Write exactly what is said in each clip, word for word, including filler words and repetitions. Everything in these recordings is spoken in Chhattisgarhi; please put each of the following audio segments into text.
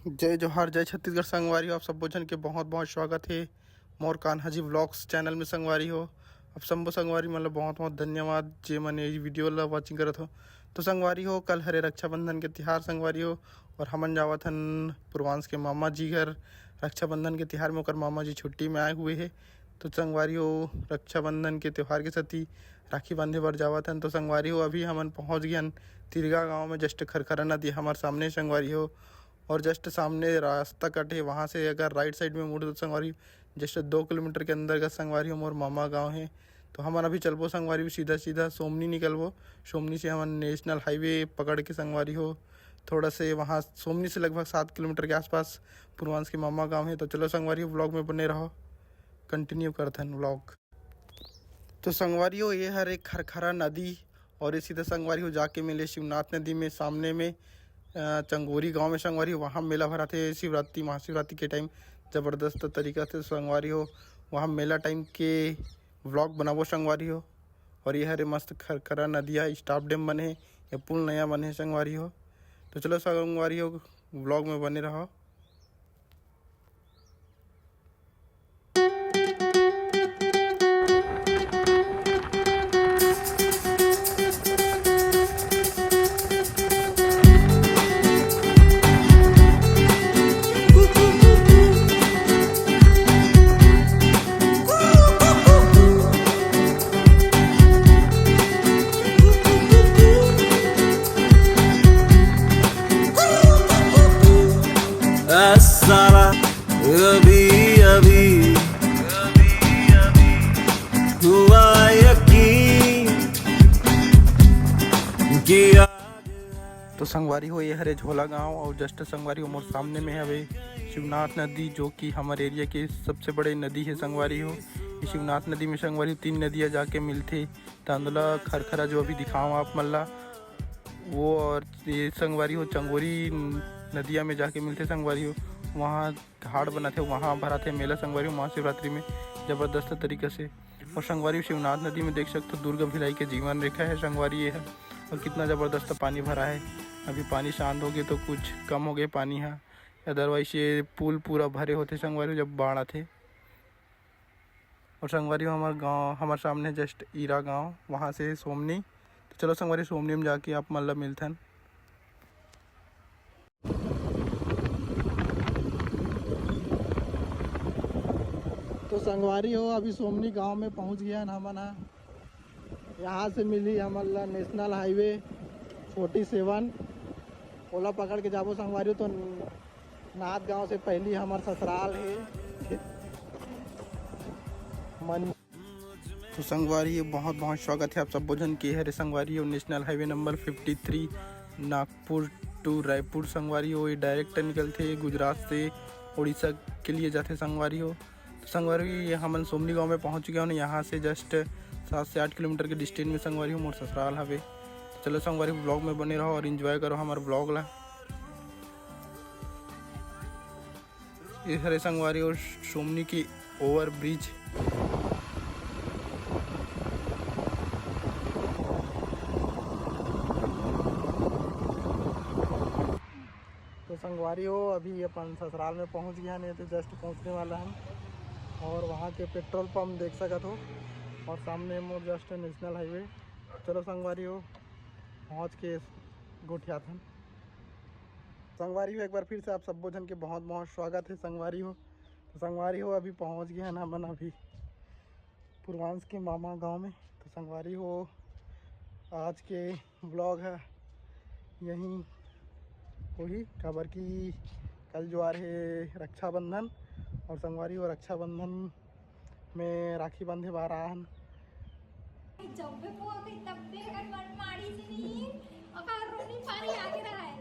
जय जोहार, जय छत्तीसगढ़ संगवारी हो। आप सब्बो झन के बहुत बहुत स्वागत हे मोर कान्हा जी vlogs channel में संगवारी हो। आप सब्बो संगवारी मन ल बहुत बहुत धन्यवाद, जे मन ये video ल watching करत हो। तो संगवारी हो, कल हरे रक्षाबंधन के तिहार संगवारी हो, और हमन जावत हन पूर्वांश के मामा जी घर। रक्षाबंधन के तिहार में ओकर मामा जी छुट्टी में आए हुए हे। तो संगवारी हो, रक्षाबंधन के त्योहार के सेती राखी बांधे बर जावत हन। तो संगवारी हो, अभी हमन पहुंच गए हन तिरगा गांव में, just खरखरा नदी हमार सामने संगवारी हो। और just सामने रास्ता कट हे, वहाँ से अगर right side में मुड़ तो संगवारी, just दो किलोमीटर के अंदर का संगवारी हो मोर मामा गांव हे। तो हमन अभी चलबो संगवारी हो, सीधा सीधा सोमनी निकलबो। सोमनी से हमन national highway पकड़ के संगवारी हो, थोड़ा से वहाँ सोमनी से लगभग सात किलोमीटर के आसपास पूर्वांश के मामा गांव हे। तो चलो संगवारी हो, vlog में बने रहो, continue करथन vlog। तो संगवारी हो, ये हर एक खरखरा नदी, और ये सीधा संगवारी हो जाके मिले शिवनाथ नदी में, सामने में, अ, चंगोरी गांव में संगवारी हो, वहाँ मेला भराथे शिवरात्रि, महाशिवरात्रि के time जबरदस्त तरीका से संगवारी हो, वहाँ मेला time के vlog बनाबो संगवारी हो। और ये हरे मस्त खरखरा नदिया stop dam बने हे, ये पुल नया बने हे संगवारी हो। तो चलो संगवारी हो, vlog में बने रहो। सारा अभी अभी हुआ यकीन कि तो संगवारी हो, ये हरे झोला गांव और just संगवारी हो मोर सामने में हवे शिवनाथ नदी, जो कि हमर area के सबसे बड़े नदी है संगवारी हो। ये शिवनाथ नदी में संगवारी हो तीन नदियाँ जाके मिलथे। तांदुला खरखरा जो अभी दिखाओ आप मन ला, वो और ये संगवारी हो चंगोरी नदिया में जाके मिलथे संगवारी हो। वहाँ घाट बनाथे, वहाँ भराथे मेला संगवारी हो महाशिवरात्रि में, जबरदस्त तरीका से। और संगवारी हो शिवनाथ नदी में देख सकते हो दुर्गा भिलाई के जीवन रेखा है संगवारी ये है। और कितना जबरदस्त पानी भरा है। अभी पानी शांत हो गए तो कुछ कम हो गए पानी है, otherwise ये पुल पूरा भरे होथे संगवारी हो जब बाढ़ आथे। और संगवारी हो हमार गाँव, हमार सामने just ईरा गाँव, वहाँ से सोमनी। तो चलो संगवारी सोमनी में जाके आप मन ला मिलथन। तो संगवारी हो, अभी सोमनी गांव में पहुंच गया हमन हा। यहाँ से मिली हमन ला national highway forty seven, ओला पकड़ के जाबो संगवारी हो। तो नाथ गांव से पहली हमर ससुराल है मन। तो संगवारी हो, बहुत बहुत स्वागत है आप सब्बो झन के हरे संगवारी हो national highway number fifty three Nagpur to Raipur संगवारी हो। ये direct निकलथे गुजरात से उड़ीसा के लिए जाथे संगवारी हो। तो संगवारी हो, ये हमन सोमनी गांव में पहुंच गए हन। यहाँ से just सात से आठ किलोमीटर के distance में संगवारी हो मोर ससुराल हवे। तो चलो संगवारी हो, vlog में बने रहो और enjoy करो हमारे vlog ला। ये हरे संगवारी हो सोमनी की over bridge। तो संगवारी हो, अभी अपन ससुराल में पहुंच गया, नहीं तो just पहुंचने वाला हम। और वहाँ के petrol pump देख सकत हो, और सामने मोर just national highway। चलो संगवारी हो, पहुँच के गोठियाथन। संगवारी हो, एक बार फिर से आप सब्बो झन के बहुत बहुत स्वागत है संगवारी हो। तो संगवारी हो, अभी पहुँच गए हैं हमन अभी पूर्वांश के मामा गांव में। तो संगवारी हो, आज के vlog है यहीं होही, काबर कि कल जो आ रहे रक्षाबंधन, और संगवारी हो रक्षाबंधन में राखी बांधे बर आए हन। जब भी पोहा के तब भी अगर मन मारी से नहीं, अगर रोनी पानी आगे रहा है।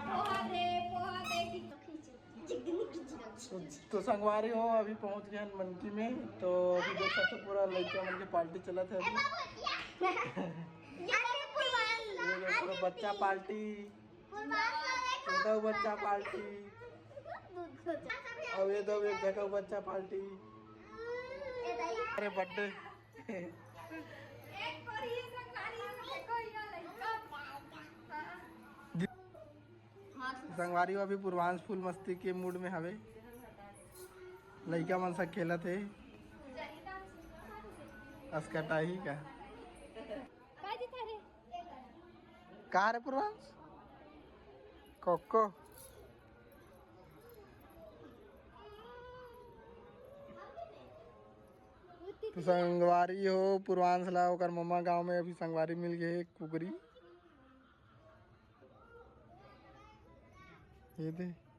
पोहा दे, पोहा दे कि तो संगवारी हो, अभी पहुंच गए हन मनकी में। तो अभी देख सकते हो, पूरा लड़का मन के party चलत है अभी। ये देखो, पूरा बच्चा party, छोटा बच्चा party, अब ये दो एक जगह बच्चा party। अरे birthday। संगवारी हो, अभी पूर्वांश full मस्ती के mood में हवे, लइका मन साथ खेलत हे। अस्कटाही का। का जीता रे? का रे पूर्वांश? कोको। तो संगवारी हो, पूर्वांश ला ओकर मम्मा गांव में अभी संगवारी मिल गए कुकरी। ये दे।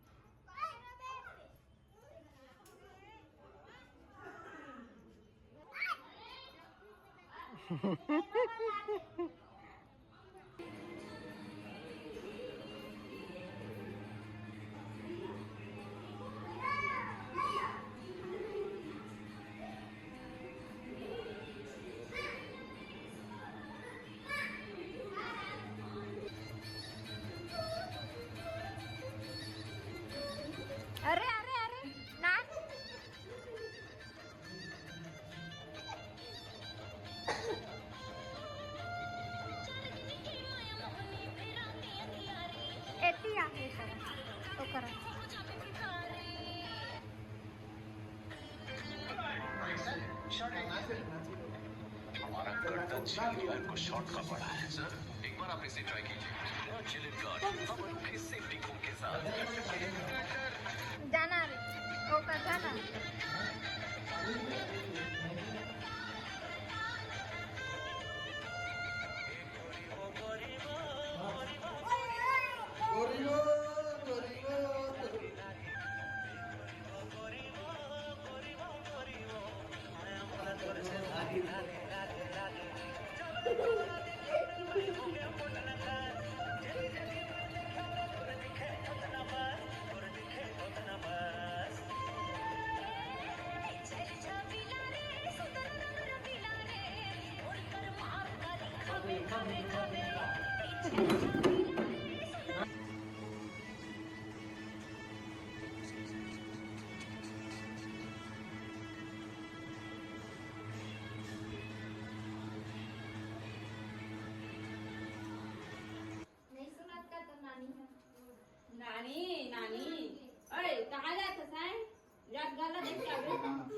अरे, अरे, अरे, नाच। एती आगे करा, तो करा। हमारा गर्दन झील को शॉट का पड़ा है सर। एक बार आप इसे ट्राई कीजिए। जिलेट गार्ड, हमारे सेफ्टी कोम के साथ। जाना रे, ओकर जाना। नहीं सुनत का तो नानी है। नानी, नानी। अरे, कहाँ जात हस, हैं? जात गला देख के आवे।